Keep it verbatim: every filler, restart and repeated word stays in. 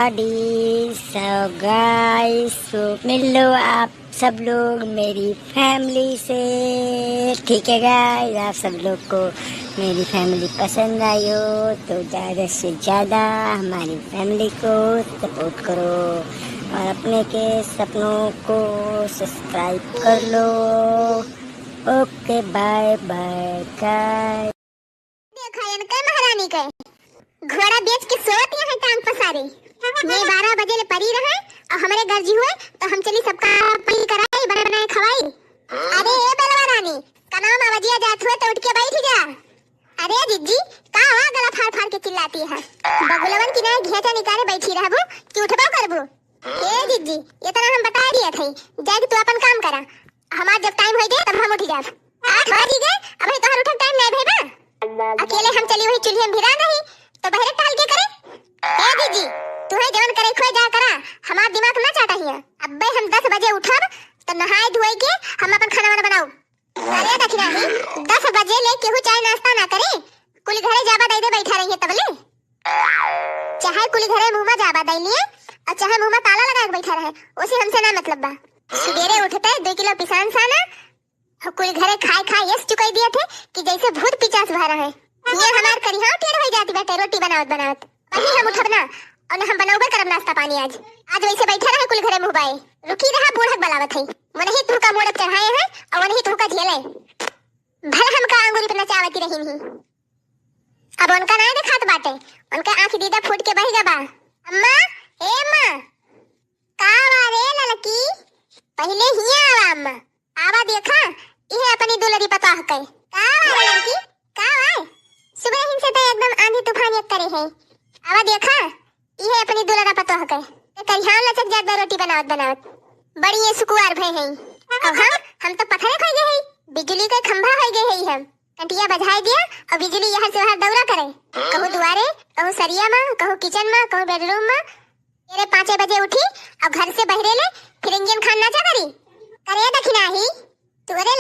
So guys, so मिल लो आप सब लोग मेरी फैमिली से, ठीक है गाइस? आप सब लोग को मेरी फैमिली पसंद आई हो तो ज़्यादा से ज़्यादा हमारी फैमिली को सपोर्ट करो और अपने के सपनों को सब्सक्राइब कर लो। Okay, bye bye guys. देखा इनके महारानी के, घोड़ा बेच के सोवत यहाँ टांग पसारे। मैं बारह बजे ले परी रहे और हमरे गर्जी हुए तो हम चली सबका परी कराई, बना बनाए खवाई। अरे ए बेलवा रानी, कनावा में बजिया जात हुए तो उठ के बैठ जा। अरे जिज्जी, का हुआ गला फाड़ फाड़ के चिल्लाती है? बगुलवन की नाई घेचा निकाले बैठी रहबू कि उठबो करबू? ए जिज्जी, इतना हम बता दिया थे, जाके तू अपन काम करा। हमार जब टाइम होई गए तब हम उठ जाब। आठ बज गए, अबे तोहर उठे टाइम नहीं भई बा। अकेले हम चली वही चूल्हे में भिरा रही तो बहरे टहल के करे। ए जिज्जी, तू है जवन करे खोए जा करा, हमार दिमाग ना चाटा हिया। अब्बे हम दस बजे उठब तो नहाए धोए के हम अपन खाना वाना बनाऊ। अरे दखिनाही, दस बजे ले केहू चाय नाश्ता ना करे, कुल घरे जाबा दई दे बैठा रही है तबले। चाहे कुल घरे मुँह में जाबा दई लिए और चाहे मुँह में ताला लगा के बैठा रहे, ओसे हमसे ना मतलब बा। सुबेरे उठते दो किलो पिसान साना, कुल घरे खाए खाए यस चुकाई दिए थे कि जैसे भूत पिचास भरा है। ये हमार करिहा टेढ़ हो जाती बाटे रोटी बनावत बनावत। वही हम उठब ना और हम बनौबे करब नाश्ता पानी आज। आज वैसे बैठा रहे कुल घरे मुँह बाए। रुकी रहा, बूढ़क बलावत है। मनही तुहका मोड़क चढ़ाए हैं और वनही तुहका झेले। भल हमका आंगुरी पे नचावती रही नहीं। अब उनका नाय देखात बाटे, उनका आँख दीदा फूट के बह गबा। अम्मा, ए अम्मा, का बा रे ललकी? पहिले हिया आवा अम्मा, आवा देखा, इहे अपनी दुलरी पतोह के। का बा रे ललकी? का बा? सुबह हिन से तो एकदम आंधी तूफान एक करे है। आवा देखा, इहे अपनी दुलरा पतोह के। ते करिहान लचक जात बा रोटी बनावत बनावत। बड़ी ये सुकुवार भय है। अब हम, हम तो पत्थरे खा गए है, बिजली के खंभा हो गए है हम। कंटिया बजाई दिया और बिजली यहाँ से वहाँ दौरा करे। कहूँ दुआरे, कहूँ सरिया में, कहूँ किचन में, कहूँ बेडरूम में। तेरे पाँचे बजे उठी और घर से बहरे ले, फिर इंजन खान नाचा करी। करे दखिनाही, तोरे